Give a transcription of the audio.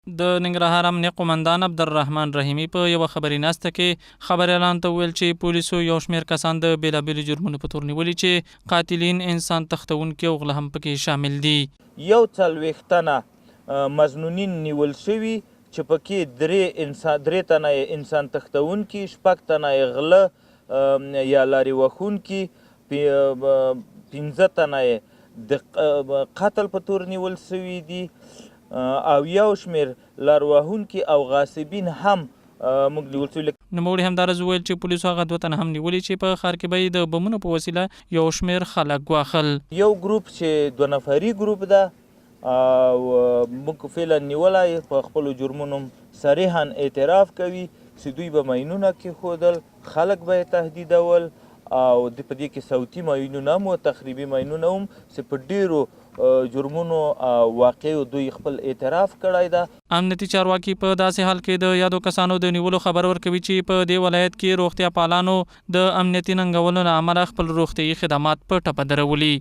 د ننګرهار امنیه قومندان عبدالرحمن رحیمي په یوه خبري ناسته کې خبریالانو ته وویل چې پولیسو یو شمېر کسان د بېلابېلو جرمونو په تور نیولي چې قاتلین، انسان تښتوونکي او غله هم پکې شامل دي. 41 تنه مظنونین نیول شوي چې پکې درې تنه یې انسان تښتوونکي، شپږ تنه یې غله یا لارې وښونکي، پنځه تنه یې د قتل په تور نیول شوي دي او یو شمېر لاروهونکي او غاصبین هم موږ نیول شوي. نوموړي همداراز وویل چې پولیسو هغه دوه تنه هم نیولي چې په ښار کې به یې د بمونو په وسیله یو شمېر خلک ګواښل. یو ګروپ چې دوه نفري ګروپ ده او موږ فعلا نیولی، په خپلو جرمونو صریحا اعتراف کوي چې دوی به ماینونه کېښودل، خلک به یې تهدیدول او په دې کې صوتي ماینونه هم وو، تخریبي ماینونه هم چې په ډېرو جرمونو او واقعو دوی خپل اعتراف کړی ده. امنیتي چارواکي په داسې حال کې د یادو کسانو د نیولو خبر ورکوي چې په دې ولایت کې روغتیا پالانو د امنیتي ننګونو له امله خپل روغتیايي خدمات په ټپه درولي.